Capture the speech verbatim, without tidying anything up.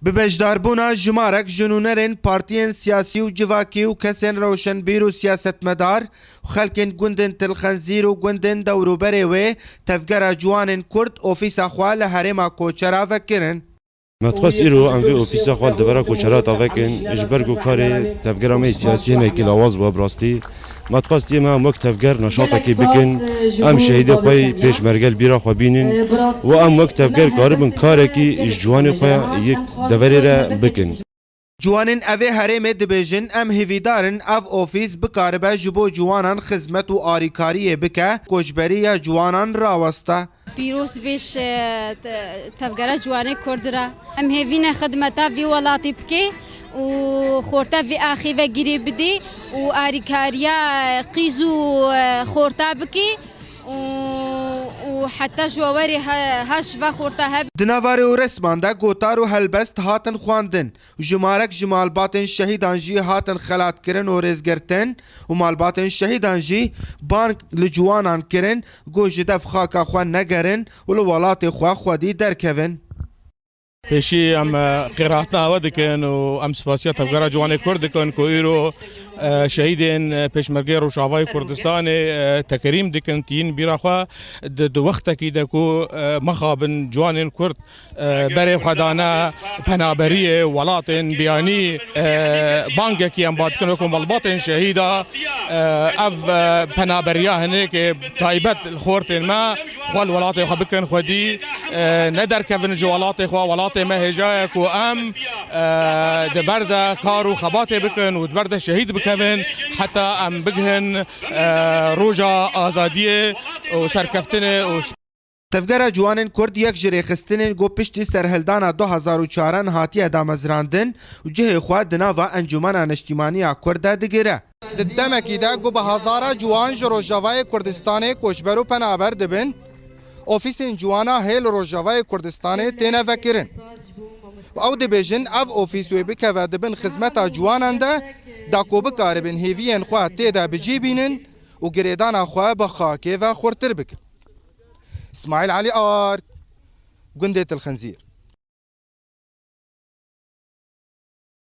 Bi beşdarbûna jimarek ji nûnerên partiyên siyasî û civakî û kesên rewşenbîr û siyasetmedar û xelkên gundên Til Xenzîr û gundên dewrûberê wê, Tevgera Ciwanên Kurd ofîsa xwe li herêma Koçera vekirin. Me dixwest îro em vê ofîsa xwe li devera Koçera davekin, ji ber ku karê tevgera me yê siyasî hinekî lawaz bû, bi rastî. Me dixwest yê me em wek tevger neşatekê bikin, em şehîdê xwe yê pêşmerge li bîra xwe bînin û em wek tevger karibin karekî ji ciwanê xwe yê deverê re bikin. Ciwanên evê herêmê dibêjin, em hêvîdar in ev ofîs bikaribe ji bo ciwanan xizmet û arîkariyê bike, koçberiya ciwanan raweste. Pîroz bê ji, e, te-, tevgera ciwanê Kurd re. Em hêvî ne xidmeta vî welatî bikê û xorta vî axê ve girê bidê û arîkariya qîz û, e, xorta bikê û, û heta ji we werê he-, heş ve xorta heb. Di nava rê û resman de gotar û helbest hatin xwendin. Jimarek ji malbatên şehîdan jî hatin xelatkirin û rêzgirtin û malbatên şehîdan jî bang li ciwanan kirin ku ji dev xaka xwe negerin û li welatê xwe xwedî derkevin. Pêşî em, e, qêrahatina we dikin û em spasiya Tevgera Ciwanê Kurd dikin ku îro, e, şehîdên, e, Pêşmergeyê Rojavayê Kurdistanê, e, tekerîm dikin, tînin bîra xwe di, di wextekî de ku, e, mixabin ciwanên Kurd e, berê xwe dane penaberiyê welatên biyanî, e, bangekî em ba dikin wekû malbatên şehîda, e, ev, e, penaberiya hinekê taybet li xortên me xwe li welatê xwe bikin xwedî, e, nederkevin ji welatê xwe. Welatê me hêja ye ku em, e, di ber de kar û xebatê bikin û di ber de şehîd bikevin heta em bigihin, e, roja azadiyê û serkeftinê û Tevgera Ciwanên Kurd yek ji rêxistinên ku piştî serhildana du hezar û çaran hatiye damezrandin û cihê xwe di nava Encûmena Niştîmaniya Kurd de digire. Di demekî de ku bi hezara ciwan ji Rojavayê Kurdistanê koçber û penaber dibin, ofîsên ciwana hê li Rojavayê Kurdistanê têne vekirin. Û ew dibêjin, ev ofîs wê bikeve di bin xizmeta ciwanan de, da ku bikaribin hêviyên xwe tê de bi cî bînin û girêdana xwe bi xakê ve xurtir bikin. Îsmaîl Elî Ard, gundê Til Xinzîr.